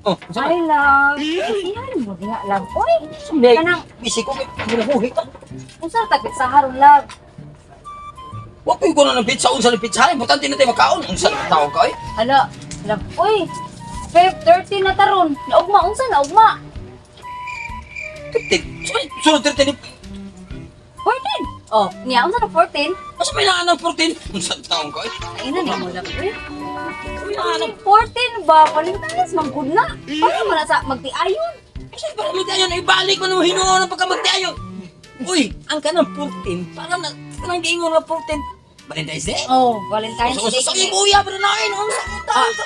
Oh, unsa Ay, love. Iyan mo diha, love. Uy, man? kanang Bisi ko kay ginabuhi ka. Unsa ta pizza haron, love? Wa ko ko na ng pizza, unsa ng pizza? Importante na tayo makaon. Unsa ng tao ka oy? Hala, love. Uy, Feb 13 na taron. Naugma, unsa naugma? 13. Sunod 13 ni 14. Oh, niya unsa na 14? Asa may naan ng 14? Unsa ng tao ka oy? Ay na ni mo, love. Uy, May naan ng 14 ba? Valentine's man gud na. Paano mo na sa magtiayon? Kasi para magtiayon, ibalik mo naman hinuon ang pagka magtiayon. Uy, ang kanang 14, para na, kanang giingon nga 14. Valentine's Day? Oh, Valentine's So, Day. so, so, uyab na nain, unsa ng tao ka?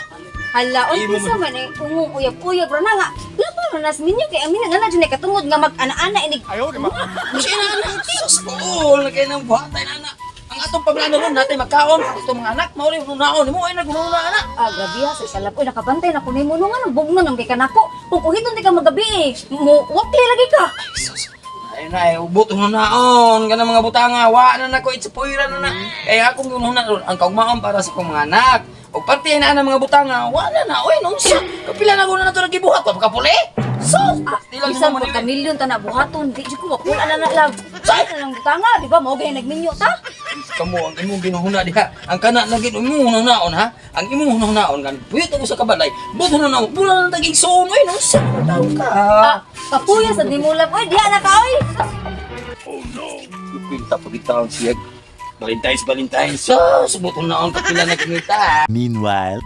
Hala, Ay, oy, kinsa man eh, ungong uyab-uyab ra na nga. Labaw na nas ninyo kay amin nga na jud katungod nga mag-ana-ana inig. Kasi na, anak, sus ko, lagay ng buhatay na anak. Ang atong pablano ron, natin magkaon, itong mga anak, mauri, naon mo, ay nagununa anak. Ah, grabe ha, sa salap. Uy, nakabantay na ko nimo no nga nang bugno nang kay kanako. Kung kuhiton di ka magabi eh, mo wakli lagi ka. Sus, ay na, ay, ubot na naon, ganang mga butanga, wa na nako, itsapoyra na na. Kaya akong gununa ron, ang kaugmaon para sa kong mga anak. O parte na ang mga butanga, wa na na, oy, nung siya, kapila na ko na nato nagibuhat, wa pa kapuli. Sus, Ah, di lang bisan naman pagka milyon ta na buhaton, di jud ko mapula na na lang. Say na lang butanga, di ba? Mao gani nagminyo ta. Kamo ang imong ginuhuna diha. Ang kana na gid imong hunaon ha. Ang imong hunaon kan buyot ako sa kabalay. Buto na na bula na tagig suon oy no sa taw ka. Ah, kapuya sa nimo lang. Uy, diha na ka oy. Pinta pagitaon siya. Valentine's, Valentine's. So, subuto na ang kapila na kumita. Meanwhile.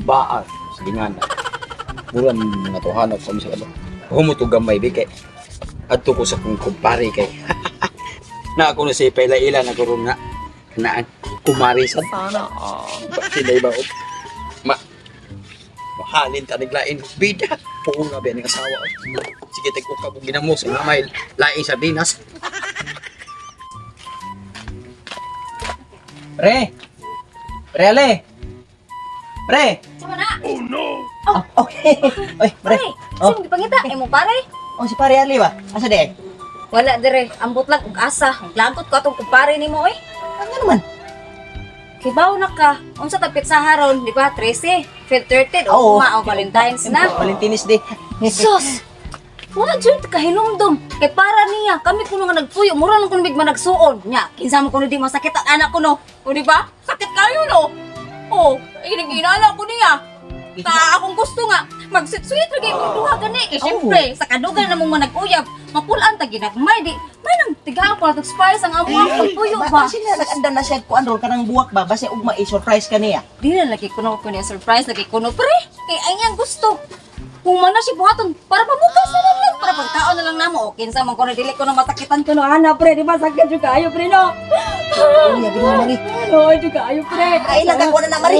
Baan, sige nga na. Bulan mga tuhanap sa misa ba. Humuto gamay bi kay adto ko sa kong kumpare kay. Na ako na si Pela ila na karon nga kanaan kumari sa Sana all. sila ba ma mahalin ta naglain bida puo nga ba ning asawa oy. Sige tag ukab og ginamo sa may laing sardinas. Pre! Pre, Ale! Pre! Sama na. Ah, okay. Oy, pre. Pare, Oh. sino gipangita imo pare? Oh, si pare Ali ba? Asa di? Wala dire, ambot lang og asa. Lagot ko atong kumpare nimo oy. Ano naman? Kibaw na ka. Unsa ta pizza haron, di ba? 13, Feb 13, Oo. o o Valentine's na. Valentine's Day. Sus! Wala jud kahinumdum. Kay para niya, kami kuno nga nagpuyo, mura lang kuno bigma nagsuon. Nya, kinsa man kuno di masakit ang anak ko no. O di ba? Sakit kayo no. Oh, ginala ko niya. Ta akong gusto nga magsitsuit ra kay duha gani kay syempre sa kadugan na mong manag-uyab mapulaan ta ginagmay di may nang tigaan pa natong spice ang amo ang pagpuyo ba. Ba, sila nag-anda na siya kuan ron kanang buwak ba? Basta ugma i-surprise ka niya. Di na lagi kuno ko niya surprise lagi kuno pre kay ang iyang gusto. Kung man na siya buhaton para pamukas na lang lang para pagkaon na lang namo o kinsa man kuno dili ko na masakitan kuno ana pre di ba sakit jud kaayo pre no. Uy, abi mo mari. Oy jud kaayo pre. Ay lang ako na na mari.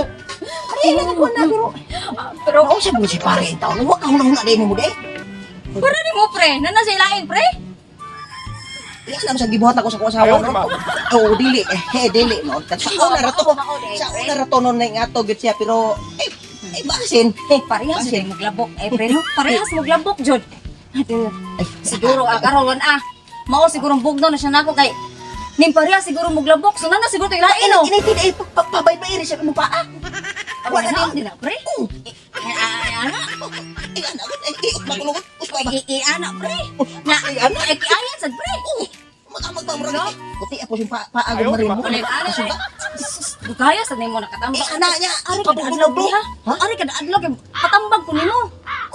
Ay lang ako na pero Ah, pero Nausa mo si pare in taon. Wa ka hunahuna day mo day. para nimo pre na na siya lain pre. Iyan ang sa gibuhat ako sa kong asawa no. Oh, dili eh dili no. Sa una ra to. Sa una ra to no ning ato gyud siya pero eh eh basin. Eh Parehas jud maglabok eh pre no. Parehas maglabok jud. Ay, Siguro ang karon ah. Mao siguro bugnaw na siya nako kay ning parehas siguro maglabok so na na siguro tay lain no. Inay ay pabaybay rin siya mo pa ah. Wala na din na pre. Oh, Ana. ay anak, ay ay makulungot. Uspa ba? I ana pre. Na Ay, ana. ay kiayan sad pre. Magamag ba mo rin? Kuti ako yung paago marin mo. Ano ana. Dugaya sad nimo nakatambak. Eh, ana niya. Ari kada adlaw Pabugnaw ha. Ari kada adlaw kay patambag ko nimo.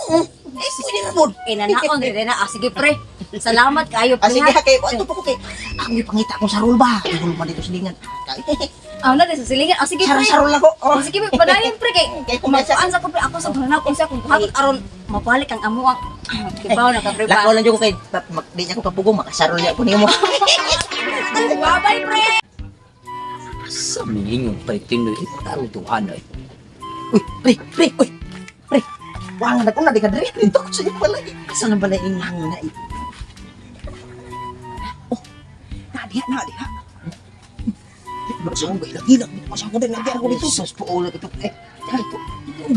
Oo. Eh, pwede na mo. Eh nanaon rin na. Ah, sige pre. Salamat kayo Ah, pre. sige, ha. kay ato pa ko kay. Ako yung pangita akong sarol ba? Sarol man dito sa lingan. Ah, na sa silingan. Ah, sige pre. Sarol ako. Oh, sige pre, padayon pre kay Kay kumasa. magkuan sa ko pre ako sa hunahuna kung sa akong buhaton aron mabalik ang amo ang kibaw na ka pre Lakaw ba. lang jud ko kay di niya ko kapugong makasarol niya ko nimo. Bye-bye pre. Sa mingingon pre tinoy tarong tuhan oy. Uy, pre, pre, uy. Pre. Wang na ko na di ka diri dito ko sa balay. Asa na balay inang na eh. Oh, na diha na diha. Masang ba ilang ilang masang ko din lagi ako dito. Sus po ulit ito. Eh, ito.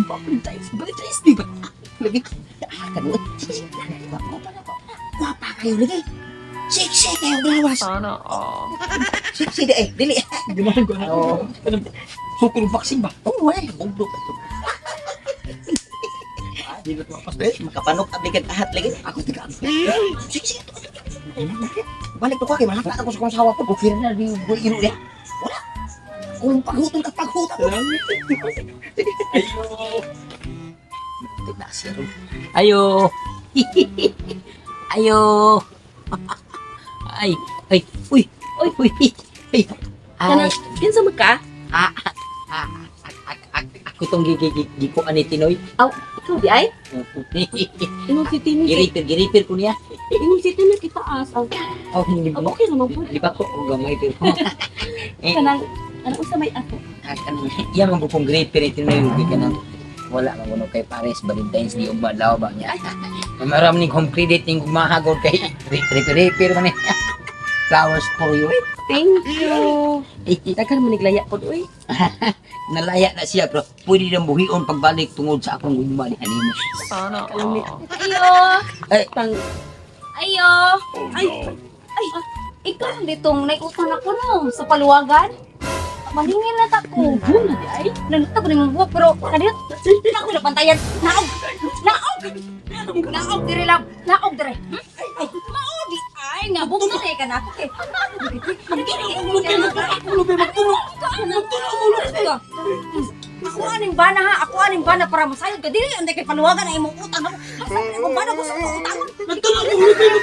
Valentine's, Valentine's Day ba? Lagi. Ah, kanu. Wapa kayo lagi. Siksi kayo gawas. Sana all. Siksi di eh, dili. Ginahan ko na. Oo. Sukol vaccine ba? Oh, ay, bugdo. Eh, makapanok abli kag ahat lagi. Ako tiga. Sige, sige. Balik to ko kay malaka ako sa kong sawa ko. Okay na di ko iro dia. Wala. Kung paghuton ka paghutan ko. Tigna siya ron. Ayo. Ayo. Ay, ay, uy, uy, uy. Ay. Ay. Kanang kinsa man ka? Ah, ah, ah, ah, ah, ako tong gikuan ni Tinoy. Aw, ikaw di ay? Inong si Tinoy. Giripir, giripir ko niya. Inong si Tinoy kita as. Aw, Oh, hindi aw, mo. okay naman po. Di ba ko og gamay pero. Eh, Kanang ano usa may ato? ah, kanang iya man ko kong giripir ni Tinoy ug kanang wala man kuno kay Paris Valentine's Day ug adlaw ba niya. May maram ning home credit ning gumahagod kay repair man ni. Flowers for you. Eh. Thank you. Daghan man niglaya pod uy. Nalaya na siya pero pwede nang buhion pagbalik tungod sa akong gugma ni animo. Kalami. Ayo! Ay. Tang Ayo! ay Ay, ikaw ang ditong naiutang ako no, sa paluwagan. Maningil na ta ko. na di ay. Nalita ko ni mong buhok, pero kanina, na ako napantayan. Naog! Naog! Naog dire lang. Naog dire. Hmm? Mao di ay nga bugto na ka na ako kay. Ako aning bana ha, ako aning bana para masayod ka dili ang kay paluwagan ang imong utang. Asa akong bana gusto ko utang. Nagtulog ko, magtulog.